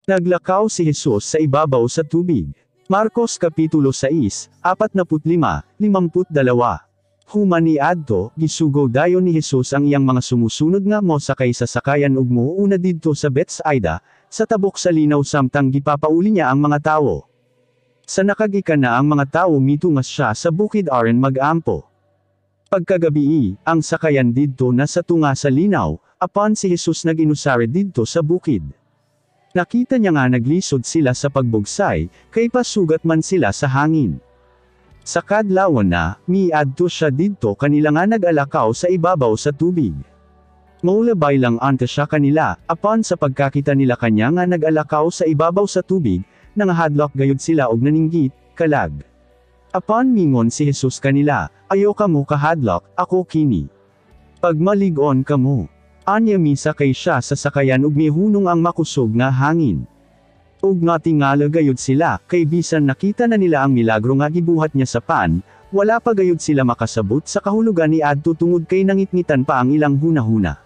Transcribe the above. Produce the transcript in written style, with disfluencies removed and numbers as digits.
Naglakaw si Jesus sa ibabaw sa tubig. Marcos Kapitulo 6, 45, 52. Human niadto, gisugo dayon ni Jesus ang iyang mga sumusunod nga mosakay sa sakayan ug mouna didto sa Bethsaida, sa tabok sa linaw samtang gipapauli niya ang mga tawo. Sa nakagikan na ang mga tawo, mitunga siya sa bukid aron mag-ampo. Pagkagabii, ang sakayan didto na sa tunga sa linaw, apan si Jesus nag-inusara didto sa bukid. Nakita niya nga naglisod sila sa pagbugsay, kay pasugat man sila sa hangin. Sa kadlawon na, miadto siya didto kanila nga nag-alakaw sa ibabaw sa tubig. Molabay lang unta siya kanila, apan sa pagkakita nila kanya nga nag-alakaw sa ibabaw sa tubig, nangahadlok gayud sila og naninggit, "Kalag." Apan mingon si Jesus kanila, "Ayo kamo kahadlok, ako kini. Pagmalig-on kamo." Anya misakay siya sa sakayan ug mihunong ang makusog nga hangin. Ug natingala gayud sila, kay bisan nakita na nila ang milagro nga gibuhat niya sa pan, wala pa gayud sila makasabot sa kahulugan niadto tungod kay nangitngitan pa ang ilang hunahuna.